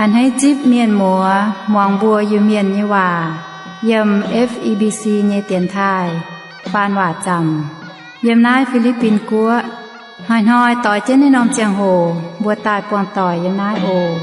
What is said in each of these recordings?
A'hneiv zipv mienh muoz muangx mbuo Iu-Mienh nyei waac yiem F E B C nyei dienx taaih faan waac zaamc yiem naaiv Fi^li^bin Guoqv. Hnoi-hnoi doix jienv naaiv norm ziangh hoc mbuo daaih buangh doic yiem naaiv oc.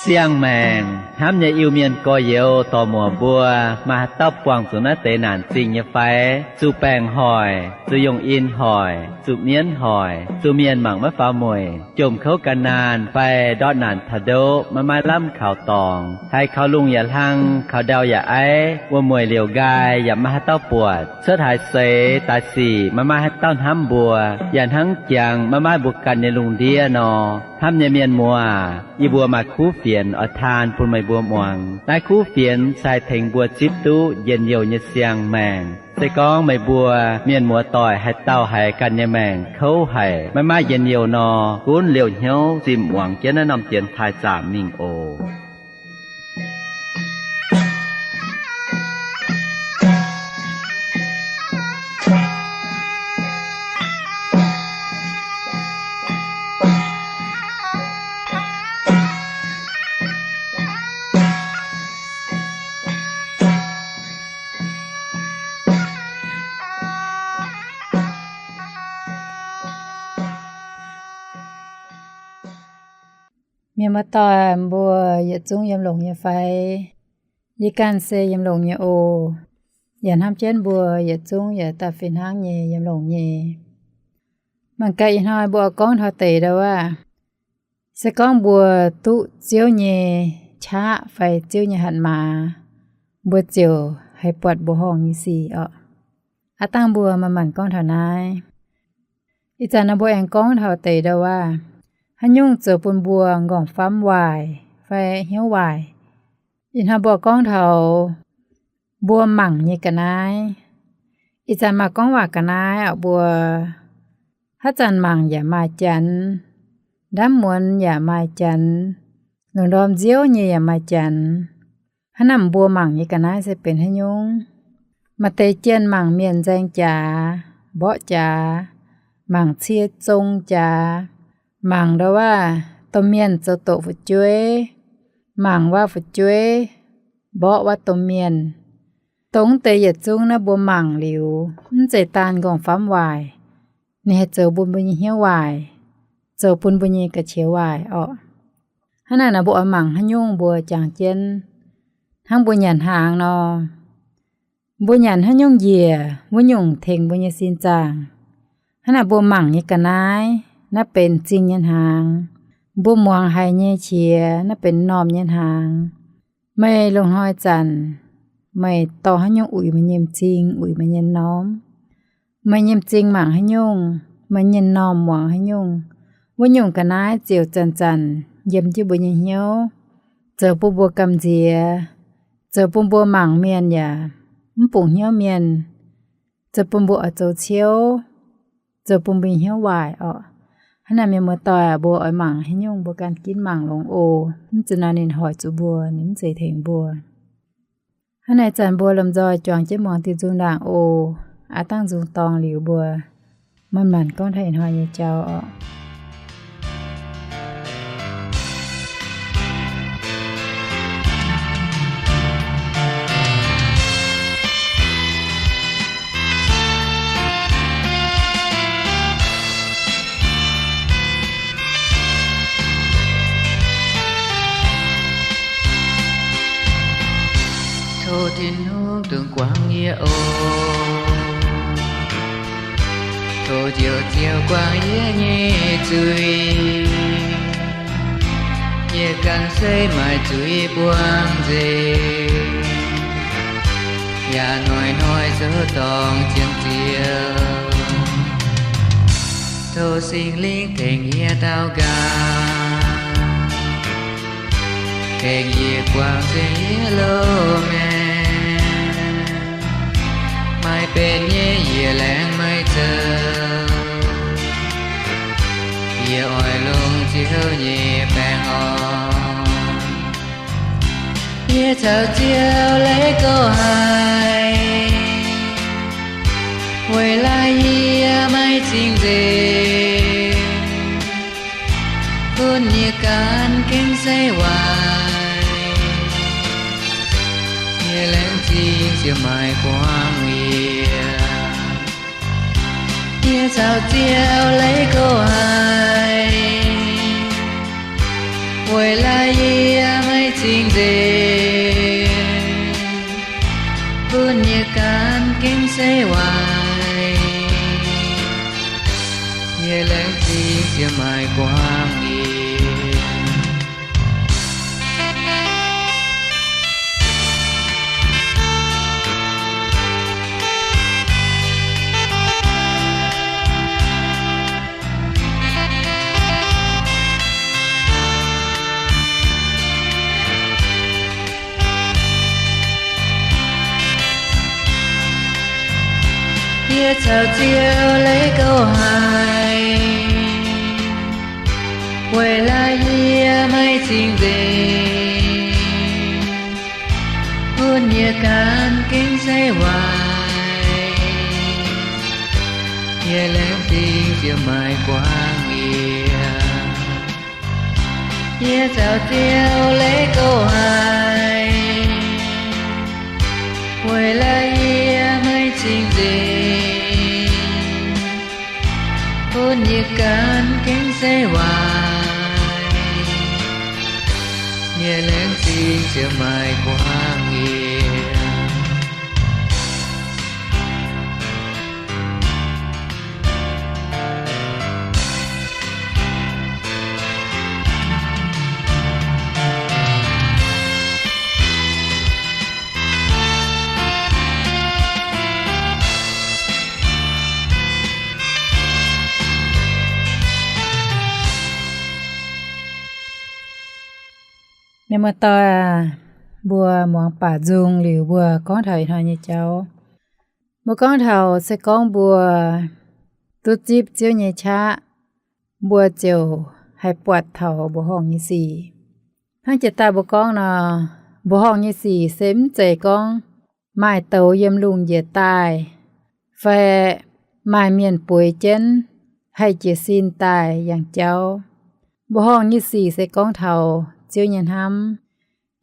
Siang-maengc hnamv nyei Iu-Mienh gorx-youz dorc-muoc mbuo, maaih haaix dauh buangh zuqc naaiv deix naanc zingh nyei fai? Zuqc baengc hoic, zuqc yongh in hoic, zuqc mienv hoic, zuqc mienh mangc maiv faaux mueic, jomc kouv gan naanh fai ndortv naanc taux ndoqv maiv maaih lamh kaux dorngx, haiz kaux lungh yaac hlang, kaux ndau yaac aiv, wuom-mueic liouc nqaai yaac maiv maaih haaix dauh buatc, cuotv haaix seix daaih sic maiv maaih haaix dauh hnamv mbuo, yaac hnangv jangx maiv maaih mbuo ganh nyei lungh ndiev nor. Hnamv nyei mienh muoz, yie mbuo maaih kuv fienx oix taan bun meih mbuo muangx. Naaiv kuv fienx se haih tengx mbuo zipv duqv njien-youh nyei siang-maengc. Se gorngv meih mbuo mienh muoz-doic haaix dauh haiz ganh nyei maengc kouv haic, maiv maaih njien-youh nor, gunv liouh hnyouv zinh muangx jienv naaiv norm dienx taaih zaamc mingh oc. Mienh muoz-doic mbuo yietc zungv yiem longx nyei fai? Yie ganh se yiem longx nyei oc. Yaac hnamv jienv mbuo yietc zungv yaac daaih fih hnangv nyei yiem longx nyei. Mangc gaax ih hnoi mbuo oix gorngv taux deix ndau wuov, se gorngv mbuo duqv Ziouv nyei qaqv fai Ziouv nyei hatc maaz, mbuo ziouc haih buatc mbuoqc horngh nyei sic orqc. Aav dangh mbuo manc-manc gorngv taux naaiv. Ih zanc naaiv mbuo aengx gorngv taux deix ndau wuov, haaix nyungc zoux bun mbuo nqorngv-famv waaic fai hnyouv waaic. Ih hnoi mbuo gorngv taux mbuo mangc nyei ga'naaiv. Ih zanc maaih gorngv waac ga'naaiv orqc, mbuo haaix zanc mangc yaac maaih janx, ndaamv muonz yaac maaih janx, lungh ndorm nziouv nyei yaac maaih janx. Hnangv naaic mbuo mangc nyei ga'naaiv se benx haaix nyungc? Maaih deix jienh mangc mienh nzaeng jaax, mborqv jaax, mangc cie zong jaax, mangc ndau wuov domh mienh zoux doqc fu'jueiv, mangc wuov fu'jueiv mborqv wuov domh mienh. Dongh deix yietc zungv naaiv mbuo mangc liuz, mv zeiz daan nqorngv-famv waaic, ninh haih zoux bun mbuo nyei hnyouv waaic, zoux bun mbuo nyei ga'qiex waaic orqc. Hnangv naaic nor mbuo oix mangc haaix nyungc mbuo jangx jienv, hnangv mbuo nyanc hnaangx nor, mbuo nyanc haaix nyungc njiec, wuov nyungc tengx mbuo nyei sin zaangc. Hnangv naaic mbuo mangc nyei ga'naaiv, naaiv benx zingh nyei hnaangx. Mbuo muangx haiz nyei qiex, naaiv benx m'normh nyei hnaangx. Meih loz-hnoi zanc, meih dorh haaix nyungc uix meih nyei m'zing, uix meih nyei m'normh? Meih nyei m'zing mangc haaix nyungc, meih nyei m'normh muangx haaix nyungc, wuov nyungc ga'naaiv ziouc zanc-zanc yiem jienv mbuo nyei hnyouv, zoux bun mbuo gamh nziex, zoux bun mbuo mangc mienh yaac mv bungx hnyouv mienh, zoux bun mbuo oix zoux ciouv, zoux bun mbuo nyei hnyouv waaic orqc. Hnangv naaic mienh muoz-doic, mbuo oix mangc haaix nyungc mbuo ganh ginv mangc longx oc. Mv zeiz nor ninh hoic zuqc mbuo, ninh mv zeiz tengx mbuo. Hnangv naaic zanc mbuo lomh nzoih juangc jienv muangx diuh nzung ndaangc oc. Aav dangh nzung dorngx liuz mbuo manc-manc gorngv taux ih hnoi nyei jauv orqc. Tov Tin-Hungh dungx guangc yie oc. Tov Njoux Ziouv guangc yie nyei zuiz. Yie ganh se maaih zuiz buangh nzengc, yaac hnoi-hnoi zoux dorngc zien Ziouv. Tov Singx Lingh tengx yie daux gaux, tengx yie guangc nzengc yie loz-maengc, maaih benx nyei yie laengz meih zoux. Yie oix longc Ziouv nyei baengh orn. Yie caux Ziouv leiz gorx haic, Weic laaix yie maiv cing-nzengc, bun yie gan gengh se waaic. Yie laengz zingh ziouc maaih guangc yie. Yie caux Ziouv leiz gouv haic, weic laaix yie maiv cing-nzengc, bun yie gan gengh se waaic. Yie laengz zingh ziouc maaih guangc yie. Yie caux Ziouv leiz gouv haic, weic laaix yie maiv cing-nzengc, bun yie gan gengh se waaic. Yie laengz zingh ziouc maaih guangc yie. Yie caux Ziouv leiz gouv haic, weic laaix yie maiv cing-nzengc, bun yie gan gengh se waaic. Yie laengz zingh ziouc maaih guangc yie. Mienh muoz-doic aac, mbuo muangx baac nzung liuz mbuo gorngv taux ih hnoi nyei jauv. Mbuo gorngv taux se gorngv mbuo duqv zipv Ziouv nyei qaqv, mbuo ziouc haih buatc taux mbuoqc horngh nyei sic. Hnangv jiex daaih mbuo gorngv nor, mbuoqc horngh nyei sic se mv zeiz gorngv maaih douz yiem lungh njiec daaih, fai maaih mienh bueix jienv haih jiez sin daaih yangh jauv. Mbuoqc horngh nyei sic se gorngv taux Ziouv nyei hnamv.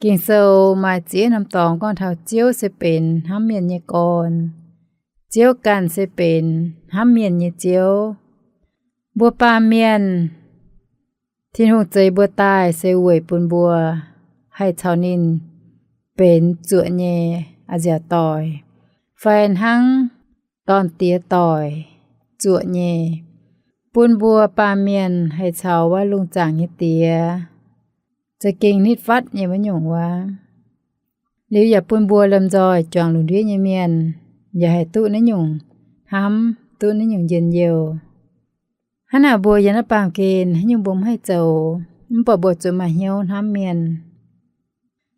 Ging-Sou maaih ziex norm dorngx gorngv taux Ziouv se benx hnamv mienh nyei gorn. Ziouv ganh se benx hnamv mienh nyei Ziouv. Mbuo baamh mienh, Tin-Hungh zeix mbuo daaih se weic bun mbuo haih caux ninh benx zuoqc nyei a'nziaauc doic, fai hnangv dorn-diex doic zuoqc nyei, bun mbuo baamh mienh haih caux wuov lungh zaangc nyei diex za'gengh nitv fatv nyei wuov nyungc wuov. Liuz yaac bun mbuo lomh nzoih juangc lungh ndiev nyei mienh yaac haih duqv naaiv nyungc hnamv, duqv naaiv nyungc njien-youh. Hnangv naaic mbuo yiem naaiv baamh gen haaix nyungc mbuo mv haih zoux, mv baac mbuo zuqc maaih hnyouv hnamv mienh.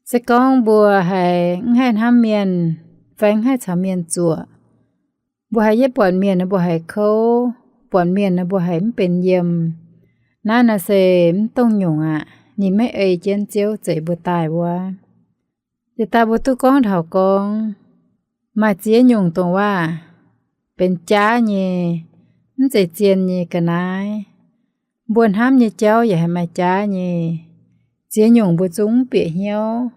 Se gorngv mbuo haiz mv haih hnamv mienh, fai mv haih caux mienh zuoqc, mbuo haiz yietv buatc mienh nor mbuo haiz kouv, buatc mienh nor mbuo haiz mv benx yiem, naaiv nor se mv dongh nyungc aqv. Ninh maiv ei jienv Ziouv zeix mbuo daaih wuov. Yietc daaih mbuo duqv gorngv taux gorngv, maaih ziex nyungc dongh waac benx jaav nyei, mv zeiz zien nyei ga'naaiv. Mbuo hnamv nyei jauv yaac haih maaih jaav nyei. Ziex nyungc mbuo zungv mv bieqc hnyouv,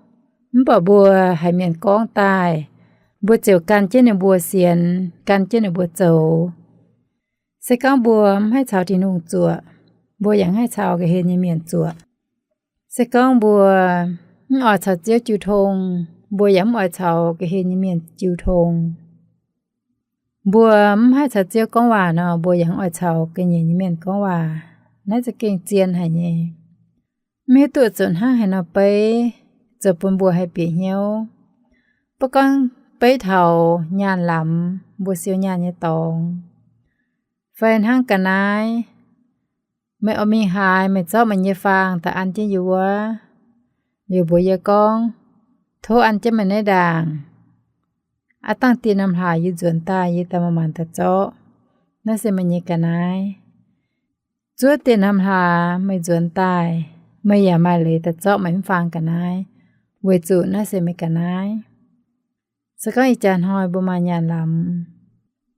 mv baac mbuo haiz mienh gorngv daaih, mbuo ziouc gan jienv ninh mbuo sienx, gan jienv ninh mbuo zoux. Se gorngv mbuo mv haih caux Tin-Hungh zuoqc, mbuo yaac mv haih caux ga'hlen nyei mienh zuoqc. Se gorngv mbuo mv oix caux Ziouv jiu tong, mbuo yaac mv oix caux ga'hlen nyei mienh jiu tong. Mbuo mv haih caux Ziouv gorngv waac nor, mbuo yaac mv oix caux ga'nyiec nyei mienh gorngv waac. Naaiv za'gengh zien haic nyei. Mv hiuv duqv zuqc hnangv haaix nor beiv, zoux bun mbuo haih bieqc hnyouv. Mv baac gorngv beiv taux nyaanh lamz, mbuo siou nyaanh nyei dorngx, fai hnangv ga'naaiv, meih oix mingh haaix, meih zorqv meih nyei faang daaih an jienv yie wuov. Liuz mbuox yie gorngv, tov an jienv meih naaiv ndaangc. Aav dangh dieh norm hlaax yie nzuonx daaih, yie daaih manc-manc daaih zorqv. Naaiv se meih nyei ga'naaiv. Zuov dieh norm hlaax meih nzuonx daaih, meih yaac maaih leiz daaih zorqv meih mv faang ga'naaiv, weic zuqc naaiv se meih ga'naaiv. Se gorngv ih jaax hnoi mbuo maaih nyaanh lamz,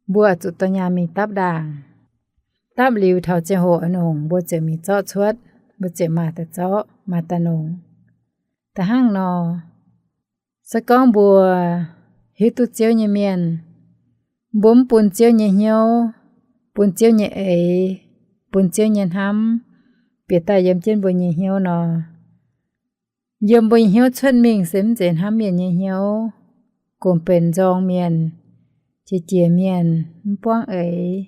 mbuo zuqc dorh nyaanh mingh dapv ndaangc. Dapv liuz taux ziangh hoc oix nongc, mbuo ziouc mingh zorqv cuotv, mbuo ziouc maaih daaih zorqv, maaih daaih nongc. Da'hnangv nor, se gorngv mbuo hiuv duqv Ziouv nyei mienh, mbuo mv bun Ziouv nyei hnyouv, bun Ziouv nyei eix, bun Ziouv nyei hnamv bieqc daaih yiem jienv mbuo nyei hnyouv nor, yiem mbuo nyei hnyouv cuotv mingh se mv zeiz hnamv mienh nyei hnyouv, gorngv benx nzorng mienh, qiex jiez mienh, mv buangv eix,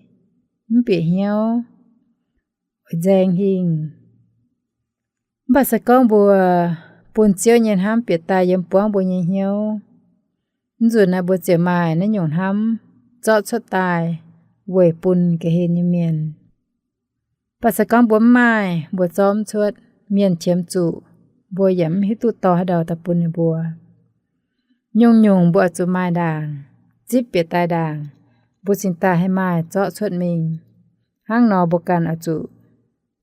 mv bieqc hnyouv, oix nzaeng hingh. Mv baac se gorngv mbuo bun Ziouv nyei hnamv bieqc daaih yiem buangv mbuo nyei hnyouv, mv nzunc naaiv mbuo ziouc maaih naaiv nyungc hnamv zorqv cuotv daaih weic bun ga'hlen nyei mienh. Mv baac se gorngv mbuo mv maaih, mbuo zorqv mv cuotv, mienh qiemx zuqc, mbuo yaac mv hiuv duqv dorh haaix dauh daaih bun ninh mbuo. Nyungc-nyungc mbuo oix zuqc maaih ndaangc, zipv bieqc daaih ndaangc, mbuo cingx daaih haih maaih zorqv cuotv mingh. Hnangv nor mbuo ganh oix zuqc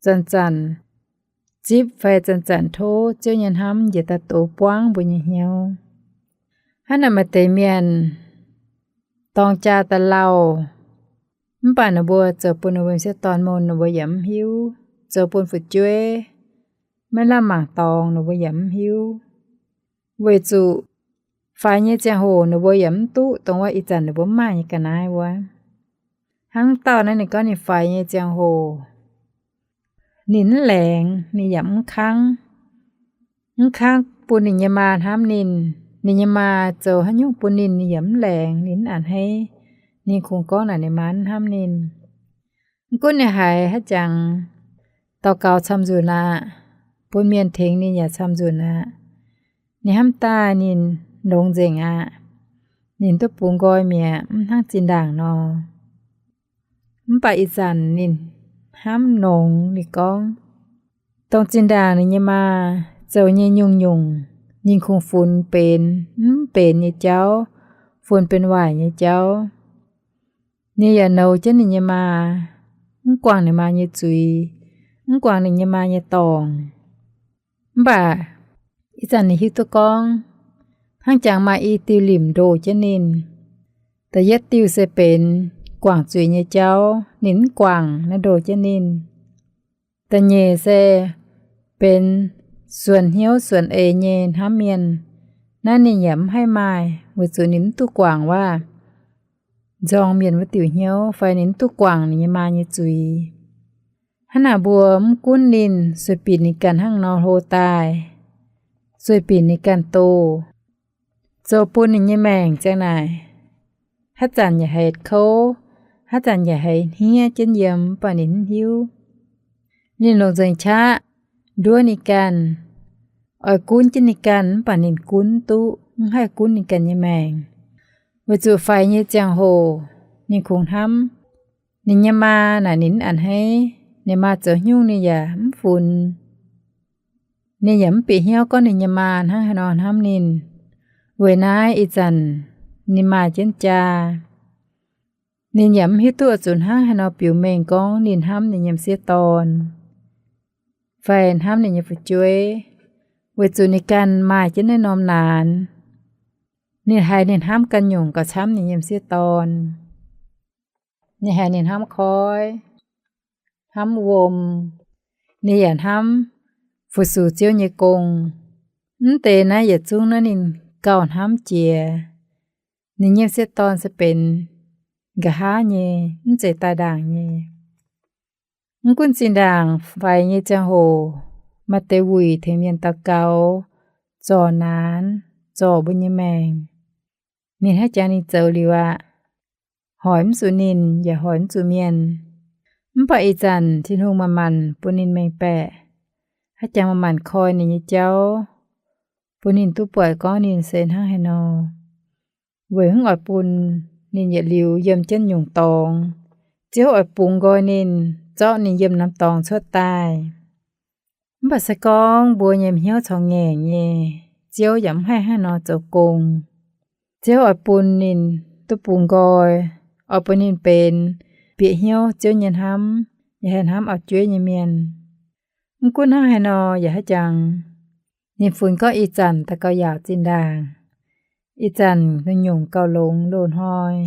zanc-zanc zipv fai zanc-zanc tov Ziouv nyei hnamv njiec daaih dox buangv mbuo nyei hnyouv. Hnangv naaic maaih deix mienh dorng jaa daaih lauh, mv baac ninh mbuo zoux bun ninh mbuo m'sieqv dorn mun ninh mbuo yaac mv hiuv, zoux bun fu'jueiv maiv lamh mangc dorngx ninh mbuo yaac mv hiuv. Weic zuqc faix nyei ziangh hoc ninh mbuo yaac mv duqv dongh wuov ih zanc ninh mbuo mv maaih nyei ga'naaiv wuov. Hnangv dauh naaiv ninh gorngv ninh faix nyei ziangh hoc, ninh mv laengz, ninh yaac mv kangv. Mv kangv bun ninh nyei maa hnamv ninh. Ninh nyei maa zoux haaix nyungc bun ninh, ninh yaac mv laengz, ninh mv a'hneiv. Ninh kungx gorngv naaic ninh maa mv hnamv ninh. Mv gunv ninh haiz haaix jangx daux gaux camv nzunc aqv, bun mienh tengx ninh yaac camv nzunc aqv, ninh hnamv daaih ninh longx nzengc aqv. Ninh duqv bungx nqoi mi'aqv, mv hnangv zinh ndaangc nor. Mv baac ih zanc ninh hnamv longx, ninh gorngv, dongh zinh ndaangc ninh nyei maa zoux nyei nyungc-nyungc, ninh kungx funx benx mv benx nyei jauv, funx benx waaic nyei jauv. Ninh yaac nouz jienv ninh nyei maa, mv guangc ninh maa nyei zuiz, mv guangc ninh nyei maa nyei dorngc. Mv baac ih zanc ninh hiuv duqv gorngv, hnangv jangx maaih i diuh limc ndoh jienv ninh. Da'yietv diuh se benx guangc zuiz nyei jauv, ninh mv guangc, naaiv ndoh jienv ninh. Da'nyeic se benx suonc hnyouv suonc eix nyei hnamv mienh. Naaiv ninh yaac mv haih maaih, weic zuqc ninh mv duqv guangc waac nzorng mienh wuov diuc hnyouv fai ninh mv duqv guangc ninh nyei maa nyei zuiz. Hnangv naaic mbuo mv gunv ninh sueih binc ninh ganh hnangv nor hlo daaih, sueih binc ninh ganh doh, zoux bun ninh nyei maengc ziang naaic, haaix zanc yaac haiz kouv, haaix zanc yaac haiz hniev jienv yiem, mv baac ninh mv hiuv. Ninh longc nzengc qaqv nduov ninh ganh, oix gunv jienv ninh ganh, mv baac ninh gunv duqv, mv haih gunv ninh ganh nyei maengc. Weic zuqc faix nyei ziangh hoc ninh kungx hnamv ninh nyei maa naaic ninh mv a'hneiv, ninh maa zoux haaix nyungc ninh yaac mv funx. Ninh yaac mv bieqc hnyouv gorngv ninh nyei maa hnangv haaix nor hnamv ninh. Weic naaiv ih zanc ninh maaih jienv jaa, ninh yaac mv hiuv duqv oix zuqc hnangv haaix nor biux mengh gorngv ninh hnamv ninh nyei m'sieqv dorn fai hnamv ninh nyei fu'jueiv, weic zuqc ninh ganh maaih jienv naaiv norm naanx. Ninh haiz ninh hnamv ganh nyungc gauh camv ninh nyei m'sieqv dorn. Ninh haiz ninh hnamv koiv, hnamv wuom. Ninh yaac hnamv fu-sux Ziouv nyei gong. Mv deix naaiv yietc zungv naaiv ninh gauh hnamv jiex. Ninh nyei m'sieqv dorn se benx nqa'haav nyei, mv zeiz daaih ndaangc nyei. Mv gunv zinh ndaangc faix nyei ziangh hoc, maaih deix wuic tengx mienh daux gaux, zorc naanx, zorc mbuo nyei maengc. Ninh haiz jangx ninh zoux liuz aqv. Hoic mv zuqc ninh, yaac hoic mv zuqc mienh. Mv baac ih zanc Tin-Hungh manc-manc bun ninh mengh baeqc, haiz jangx manc-manc koi ninh nyei jauv, bun ninh duqv buatc gorngv ninh se hnangv haaix nor. Weic mv oix bun ninh yietc liuz yiem jienv nyungc dorngx. Ziouv oix bungx nqoi ninh, zorqv ninh yiem norm dorngx cuotv daaih. Mv baac se gorngv mbuo nyei hnyouv corc ngaengc nyei, Ziouv yaac mv haih hnangv nor zoux gong. Ziouv oix bun ninh duqv bungx nqoi, oix bun ninh benx bieqc hnyouv Ziouv nyei hnamv, yaac haih hnamv auv-jueiv nyei mienh. Mv gunv hnangv haaix nor yaac haiz jangx, ninh funx gorngv ih zanc daaih gauh yaauc zinh ndaangc, ih zanc nyungc-nyungc gauh longx loz-hnoi.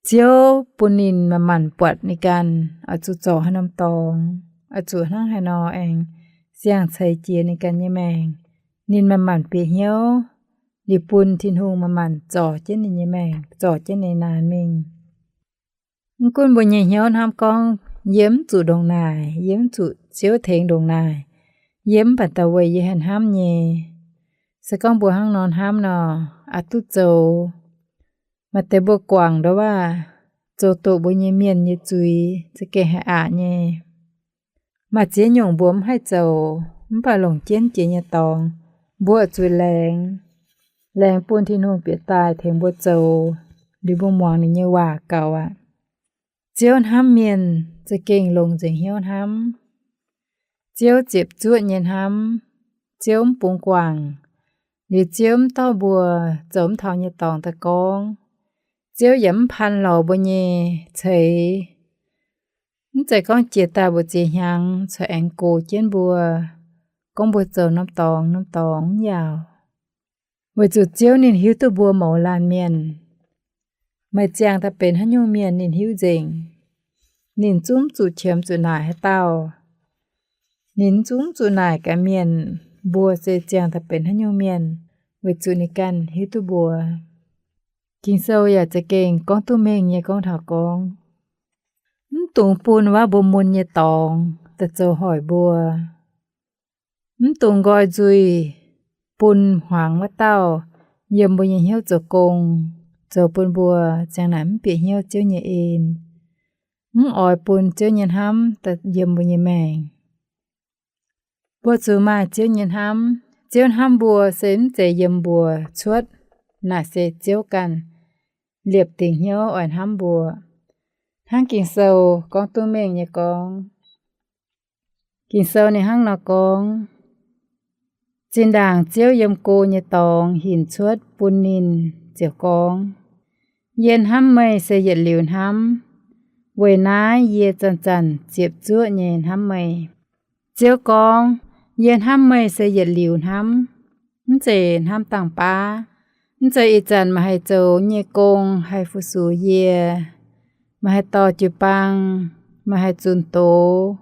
Ziouv bun ninh manc-manc buatc ninh ganh oix zuqc zorc haaix norm dorngx, oix zuqc hnangv haaix nor aengx siang-ceix jiex ninh ganh nyei maengc. Ninh manc-manc bieqc hnyouv, liuz bun Tin-Hungh manc-manc zorc jienv ninh nyei maengc, zorc jienv ninh naanc mingh. Mv gunv mbuo nyei hnyouv hnamv gorngv, yie mv zuqc ndongc naaic, yie mv zuqc Ziouv tengx ndongc naaic, yie mv baac da'wuov yie haih hnamv nyei. Se gorngv mbuo hnangv nor hnamv nor, aqc duqv zoux. Maaih deix mbuo guangc ndau waac, zoux doqc mbuo nyei mienh nyei zuiz za'gengh haih aqc nyei. Maaih ziex nyungc mbuo mv haih zoux, mv baac longc jienv jiex nyei dorngx, mbuo zuqc laengz, laengz bun Tin-Hungh bieqc daaih tengx mbuo zoux, liuz mbuo muangx ninh nyei waac gaux aqv. Ziouv hnamv mienh za'gengh longc nzengc hnyouv hnamv. Ziouv ziepc zuoqv nyei hnamv. Ziouv mv bungx guangc. Liuz Ziouv mv dorh mbuo zoux mv taux nyei dorngx daaih gorngv. Ziouv yaac mv paan lorz mbuo nyei ceix. Mv zeiz gorngv jiex daaih mbu'ziex hnyangx cuotv aengx gox jienv mbuo, gorngv mbuo zoux norm dorngx norm dorngx mv yaauc. Weic zuqc Ziouv ninh hiuv duqv mbuo mouz laanh mienh. Meih ziangh daaih benx haaix nyungc mienh ninh hiuv nzengc. Ninh zungv zuqc qiemx zuqc naaic haaix dauh. Ninh zungv zuqc naaic gaax mienh, mbuo se ziangh daaih benx haaix nyungc mienh, weic zuqc ninh ganh hiuv duqv mbuo. Ging-Sou yaac za'gengh gorngv duqv mengh nyei gorngv taux gorngv, mv dungx bun waac mbuo mun nyei dorngx daaih zoux hoic mbuo. Mv dungx nqoi nzuih bun hmuangx wuov dauh yiem mbuo nyei hnyouv zoux gong, zoux bun mbuo ziang naaic mv bieqc hnyouv Ziouv nyei en, mv oix bun Ziouv nyei hnamv daaih yiem mbuo nyei maengc. Mbuo zuqc maaih Ziouv nyei hnamv. Ziouv hnamv mbuo se mv zeiz yiem mbuo cuotv. Naaic se Ziouv ganh liepc dingc hnyouv oix hnamv mbuo. Hnangv Ging-Sou gorngv duqv mengh nyei gorngv, Ging-Sou ninh hnangv nor gorngv, zinh ndaangc Ziouv yiem go nyei dorngx hinc cuotv bun ninh ziouc gorngv, Yie hnamv meih se yietc liuz hnamv. Weic naaiv yie zanc-zanc ziepc zuoqv nyei hnamv meih. Ziouv gorngv, Yie hnamv meih se yietc liuz hnamv, mv zeiz hnamv dangh baav. Mv zeiz ih zanc meih haih zoux nyei gong haih fu-sux yie, meih haih dorh jiu-baang, meih haih zunh doz,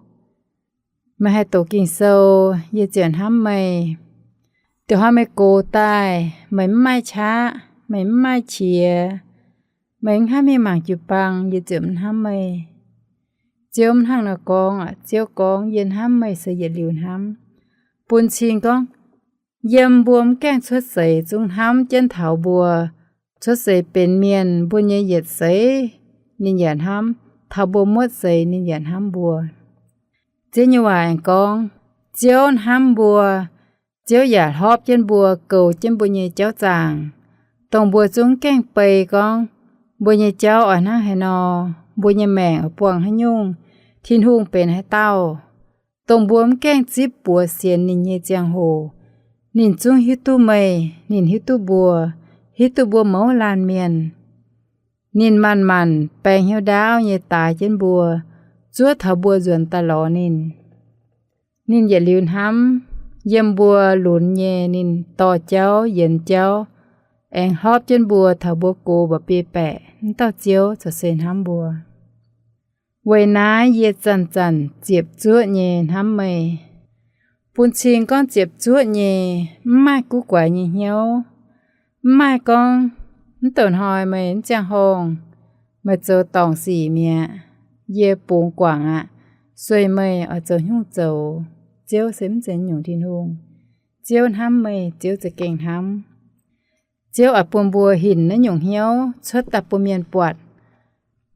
meih haih doqc Ging-Sou, yie ziouc hnamv meih. Diuh hnoi meih gox daaih, meih mv maaih qaqv, meih mv maaih qiex, meih mv hnamv mingh mangc jiu-baang, yie ziouc mv hnamv meih. Ziouv mv hnangv nor gorngv aqv. Ziouv gorngv, Yie hnamv meih se yietc liuz hnamv. Bun cing gorngv, yiem mbuo mv gaengh cuotv seix zungv hnamv jienv taux mbuo cuotv seix benx mienh, mbuo nyei yietc seix ninh yaac hnamv, taux mbuo muotv seix ninh yaac hnamv mbuo. Ziouv nyei waac aengx gorngv, Ziouv hnamv mbuo. Ziouv yaac hlorpv jienv mbuo, goux jienv mbuo nyei jauv zaangc, dongh mbuo zungv gaengh bei gorngv mbuo nyei jauv oix hnangv haaix nor, mbuo nyei maengc oix buangh haaix nyungc, Tin-Hungh benx haaix dauh, dongh mbuo mv gaengh zipv buoz sienx ninh nyei ziangh hoc, ninh zungv hiuv duqv meih, ninh hiuv duqv mbuo, hiuv duqv mbuo mouz laanh mienh. Ninh manc-manc baeng hnyouv ndaauv nyei daaix jienv mbuo, zuov taux mbuo nzuonx daaih lorz ninh. Ninh yietc liuz hnamv, yiem mbuo lunx nyei ninh dorh jauv yienx jauv, aengx hlorpv jienv mbuo taux mbuo gox mba'biei baeqc, mv dauh Ziouv corc se hnamv mbuo. Weic naaiv yie zanc-zanc ziepc zuoqv nyei hnamv meih. Bun cing gorngv ziepc zuoqv nyei, mv maaih guv guaix nyei hnyouv. Mv maaih gorngv, mv douc hnoi meih mv ziangh horngh, meih zoux dorngc sic mi'aqv, yie bungx guangc aqv, sueih meih oix zoux haaix nyungc zoux. Ziouv se mv zeiz nyungc Tin-Hungh. Ziouv hnamv meih, Ziouv za'gengh hnamv. Ziouv oix bun mbuo hinc naaiv nyungc hnyouv cuotv daaih bun mienh buatc.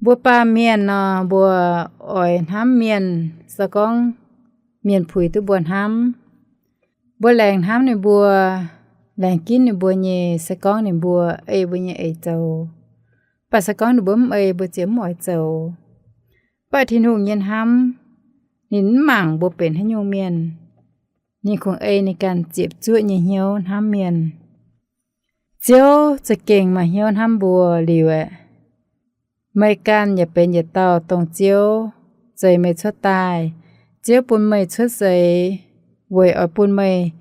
Mbuo baamh mienh nor, mbuo oix hnamv mienh se gorngv mienh puix duqv mbuo hnamv. Mbuo laengz hnamv ninh mbuo, laengz ginv ninh mbuo nyei se gorngv ninh mbuo ei mbuo nyei eix zoux. Mv baac se gorngv ninh mbuo mv ei, mbuo ziouc mv oix zoux. Mv baac Tin-Hungh nyei hnamv, ninh mv mangc mbuo benx haaix nyungc mienh. Ninh kungx ei ninh ganh ziepc zuoqv nyei hnyouv hnamv mienh. Ziouv za'gengh maaih hnyouv hnamv mbuo liuz aeqv, meih ganh yaac benx yietc dauh dongh Ziouv zeix meih cuotv daaih. Ziouv bun meih cuotv seix weic oix bun meih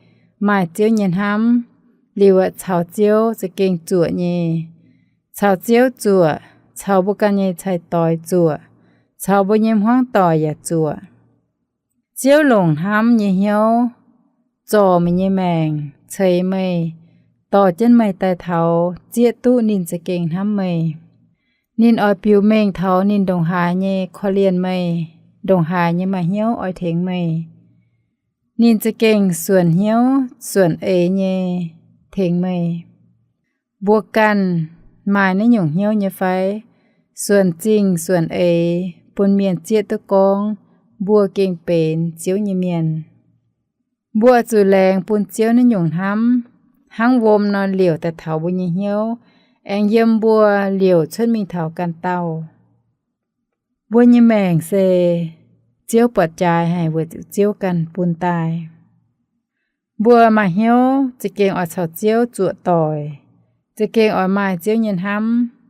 maaih Ziouv nyei hnamv, liuz aeqv, caux Ziouv za'gengh zuoqc nyei. Caux Ziouv zuoqc, caux mbuo ganh nyei cai-doix zuoqc, caux mbuo nyei hmuangv doic yaac zuoqc. Ziouv longc hnamv nyei hnyouv zorc meih nyei maengc, ceix meih, dorh jienv meih daaih taux zieqv duqv ninh za'gengh hnamv meih. Ninh oix biux mengh taux ninh ndongc haaix nyei korv-lienh meih, ndongc haaix nyei maaih hnyouv oix tengx meih. Ninh za'gengh suonc hnyouv suonc eix nyei tengx meih. Mbuo ganh maaih naaiv nyungc hnyouv nyei fai? Suonc zingh suonc eix bun mienh zieqv duqv gorngv mbuo gengh benx Ziouv nyei mienh. Mbuo oix zuqc laengz bun Ziouv naaiv nyungc hnamv, hnangv wuom nor liouc daaih taux mbuo nyei hnyouv, aengx yiem mbuo liouc cuotv mingh taux ganh dauh. Mbuo nyei maengc se Ziouv buatc jaaix haic weic zuqc Ziouv ganh bun daaih. Mbuo maaih hnyouv za'gengh oix caux Ziouv zuoqc doic, za'gengh oix maaih Ziouv nyei hnamv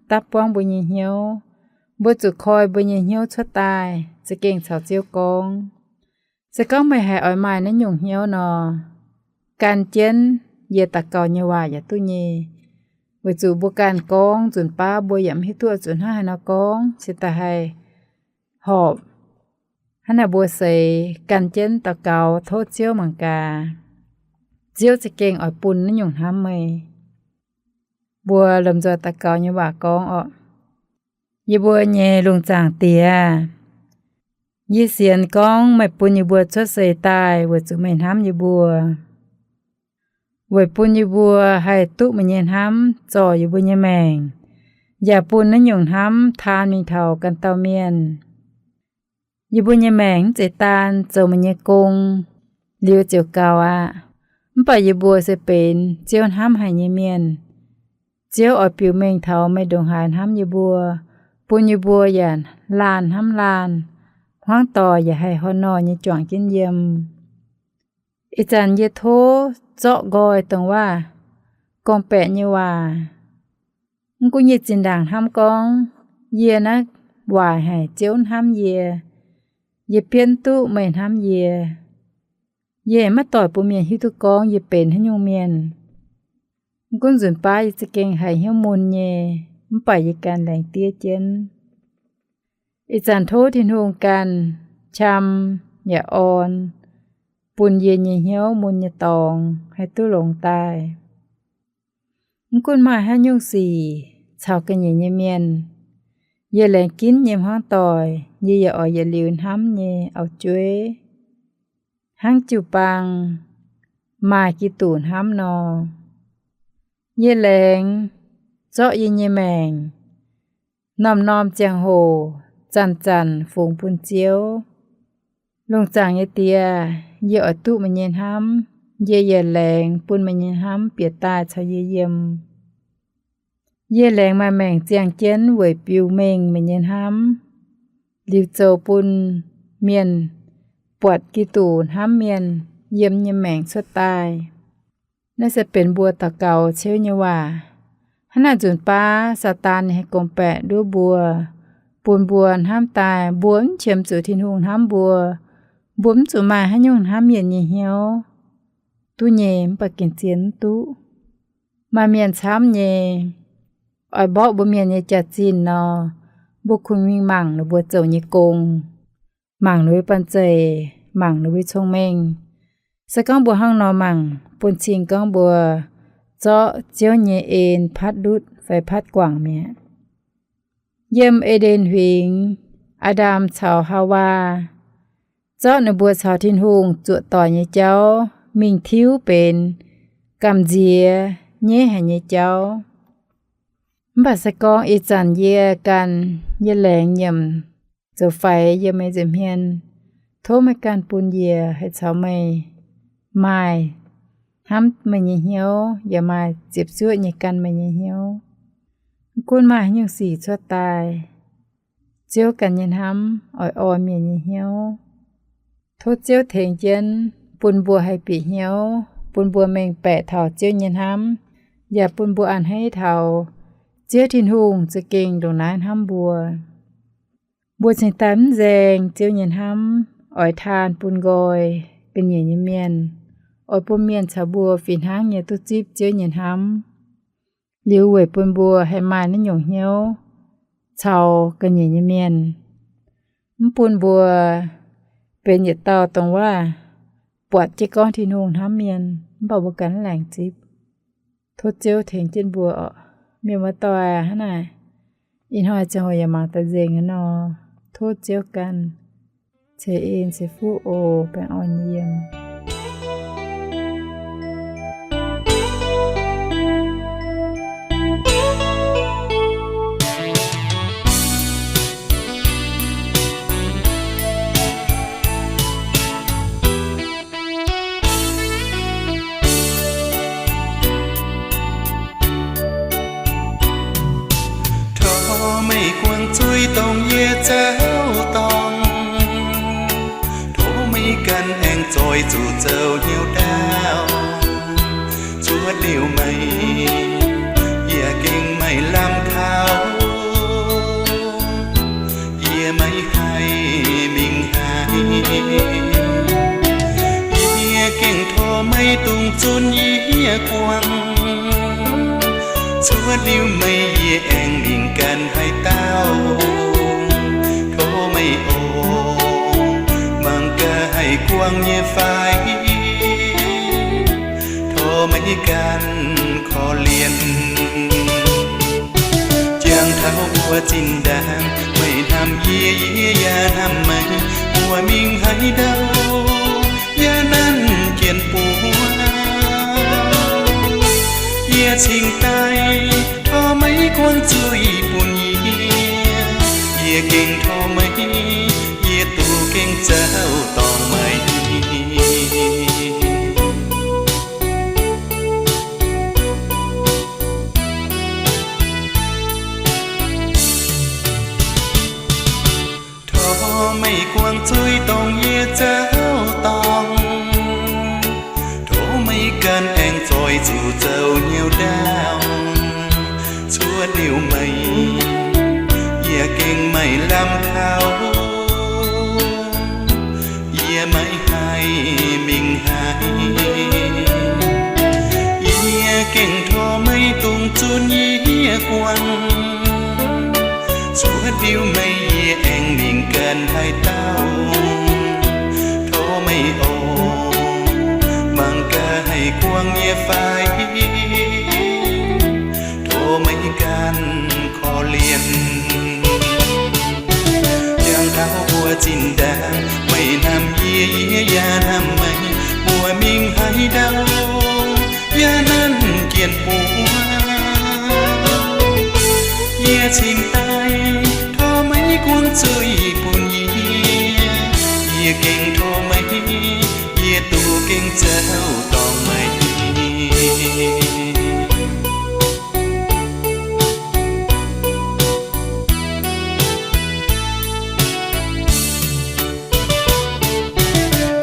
dapv buangv mbuo nyei hnyouv. Mbuo zuqc koi mbuo nyei hnyouv cuotv daaih za'gengh caux Ziouv gorngv. Se gorngv meih haiz oix maaih naaiv nyungc hnyouv nor, gan jienv yie daux gaux nyei waac yaac duqv nyei. Weic zuqc mbuo ganh gorngv nzunc baav mbuo yaac mv hiuv duqv zuqc hnangv haaix nor gorngv, se daaih haih horpc. Hnangv naaic mbuo seix gan jienv daux gaux tov Ziouv mangc gaax, Ziouv za'gengh oix bun naaiv nyungc hnamv meih. Mbuo lomh nzoih daux gaux nyei waac gorngv orqc. Yie mbuo nyei lungh zaangc Diex, yie sienx gorngv meih bun yie mbuo cuotv seix daaih weic zuqc meih hnamv yie mbuo, weic bun yie mbuo haih duqv meih nyei hnamv zorc yie mbuo nyei maengc, yaac bun naaiv nyungc hnamv taan mingh taux ganh dauh mienh. Yie mbuo nyei maengc mv zeiz daan zoux meih nyei gong liuz ziouc gaux aqv. Mv baac yie mbuo se benx Ziouv hnamv haic nyei mienh. Ziouv oix biux mengh taux meih ndongc haaix hnamv yie mbuo, bun yie mbuo yaac laanh hnamv laanh, hmuangv doic yaac haih horh norh nyei juangc jienv yiem. Ih zanc yie tov zorqv nqoi dongh waac gorngv-baeqc nyei waac. Mv gunv yie zinh ndaangc hnamv gorngv, yie naaiv waaic haic Ziouv hnamv yie, yie bietv duqv meih hnamv yie. Yie maiv doic bun mienh hiuv duqv gorngv yie benx haaix nyungc mienh. Mv gunv nzunc baav yie za'gengh haiz hnyouv mun nyei, mv baac yie ganh laengz diev jienv. Ih zanc tov Tin-Hungh ganh qam yaac orn bun yie nyei hnyouv mun nyei dorngx haih duqv longx daaih. Mv gunv maaih haaix nyungc sic caux ga'nyiec nyei mienh, yie laengz ginv nyei hmuangv doic, yie yaac oix yietc liuz hnamv nyei auv-jueiv, hnangv jiu-baang maaih Giduc hnamv nor. Yie laengz zorqv yie nyei maengc norm-norm ziangh hoc zanc-zanc fungx bun Ziouv. Lungh zaangc nyei Diex, yie oix duqv meih nyei hnamv. Yie yaac laengz bun meih nyei hnamv bieqc daaih caux yie yiem. Yie laengz maaih maengc ziangh jienv weic biux mengh meih nyei hnamv, liuz zoux bun mienh buatc Giduc hnamv mienh yiem nyei maengc cuotv daaih. Naaiv se benx mbuo daux gaux ciouv nyei waac. Hnangv naaic nzunc baav Saadaan ninh haih gorngv-baeqc nduov mbuo, bun mbuo hnamv daaih mbuo mv qiemx zuqc Tin-Hungh hnamv mbuo. Mbuo mv zuqc maaih haaix nyungc hnamv mienh nyei hnyouv. Duqv nyei mv baac gengh zien mv duqv. Maaih mienh camv nyei, oix mborqv mbuo mienh nyei jaax-zinh nor, mbuo kungx mingh mangc ninh mbuo zoux nyei gong, mangc ninh mbuo banh zeic, mangc ninh mbuo cong-mengh. Se gorngv mbuo hnangv nor mangc, bun cing gorngv mbuo zorqv Ziouv nyei en patv ndutv fai patv guangc mi'aqv. Yiem E^nden Huingx, Aa^ndam caux Haawaa zorqv ninh mbuo caux Tin-Hungh zuoqc doic nyei jauv mingh tiuv benx gamh nziex nyeiv haic nyei jauv. Mv baac se gorngv ih zanc yie ganh, yie laengz nyiemc zoux faix yiem meih nza'hmien, tov meih ganh bun yie haih caux meih maaih hnamv meih nyei hnyouv, yaac maaih ziepc zuoqv nyei gan meih nyei hnyouv. Mv gunv maaih haaix nyungc sic cuotv daaih, Ziouv ganh nyei hnamv oix orn mienh nyei hnyouv. Tov Ziouv tengx jienv bun mbuo haih bieqc hnyouv, bun mbuo mengh baeqc taux Ziouv nyei hnamv, yaac bun mbuo a'hneiv taux Ziouv Tin-Hungh za'gengh ndongc naaiv hnamv mbuo. Mbuo cingx daaih mv nzaeng Ziouv nyei hnamv, oix taan bun nqoi ga'nyiec nyei mienh, oix bun mienh caux mbuo fih hnangv nyei duqv zipv Ziouv nyei hnamv. Liuz weic bun mbuo haih maaih naaiv nyungc hnyouv, caux ga'nyiec nyei mienh, mv bun mbuo benx yietc dauh dongh wuov buatc jienv gorngv Tin-Hungh hnamv mienh mv baac mbuo ganh mv laengz zipv. Tov Ziouv tengx jienv mbuo oc. Mienh muoz-doic aac, hnangv naaic, ih hnoi ziangh hoc yaac mangc daaih nzengc nor, tov Ziouv ganh ceix en ceix fuqv oc. Baengh orn nyei yiem. Tov meih guangc zuiz dongh yie zauv dorngh. Tov meih ganh aengx zoix zuqc zoux hnyouv ndaauv. Cuotv liuz meih, yie gengh maiv lamh kaux. Yie maiv haih mingh haaix. Yie gengh tov meih dungx zunv yie guangc. Cuotv liuz meih yie aengx mingh ganh haaix dauh. Tov meih oc, mangc gaax haih guangc nyei fai. Tov meih ganh korv-lienh. Jangx taux mbuo zinh ndaangc, meih hnamv yie, yie yaac hnamv meih. Mbuo mingh haaix ndau, yaac nanv jienv buo. Yie cingx daaih, tov meih guangc zuiz bun yie. Yie gengh tov meih, yie duqv gengh zauv dorngh meih. Tov meih guangc zuiz dongh yie zauv dorngh. Tov meih ganh aengx zoix zuqc zoux hnyouv ndaauv. Cuotv liuz meih, yie gengh maiv lamh kaux. Yie maiv haih mingh haaix. Yie gengh tov meih dungx zunv yie guangc. Cuotv liuz meih yie aengx mingh ganh haaix dauh. Tov meih oc, mangc gaax haih guangc nyei fai. Tov meih ganh korv-lienh. Jangx taux mbuo zinh ndaangc, meih hnamv yie, yie yaac hnamv meih. Mbuo mingh haaix ndau, yaac nanv jienv buo. Yie cingx daaih, tov meih guangc zuiz bun yie. Yie gengh tov meih, yie duqv gengh zauv dorngh meih.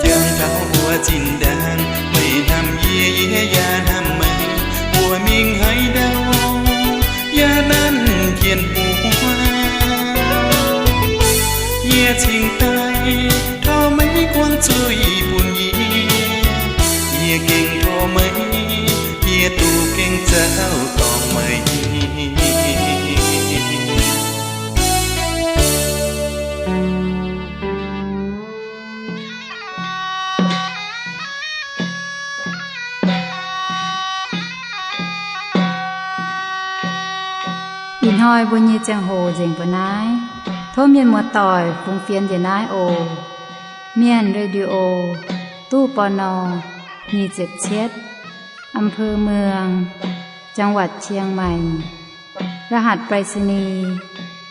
Jangx taux mbuo zinh ndaangc, meih hnamv yie, yie yaac hnamv meih. Mbuo mingh haaix ndau, yaac nanv jienv buo. Yie cingx daaih, tov meih guangc zuiz bun yie. Yie gengh tov meih, yie duqv gengh zauv dorngh meih. Ih hnoi mbuo nyei ziangh hoc nzengc mbuo naaiv. Tov mienh muoz-doic fungx fienx njiec naaiv oc. Mienh Radio, ตู้ ปณ. nyic ziepc cietv, อำเภอเมือง จังหวัดเชียงใหม่ รหัสไปรษณีย์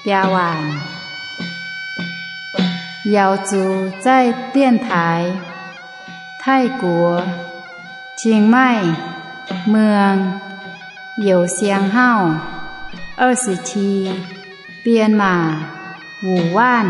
biaa waanc. Yaux zuqc zaih 电台 Taiv-Guoqv, Chiang Mai, Muang, Youz Siang Hauv, 二十七, Bienh Maac, Wuc Waanv.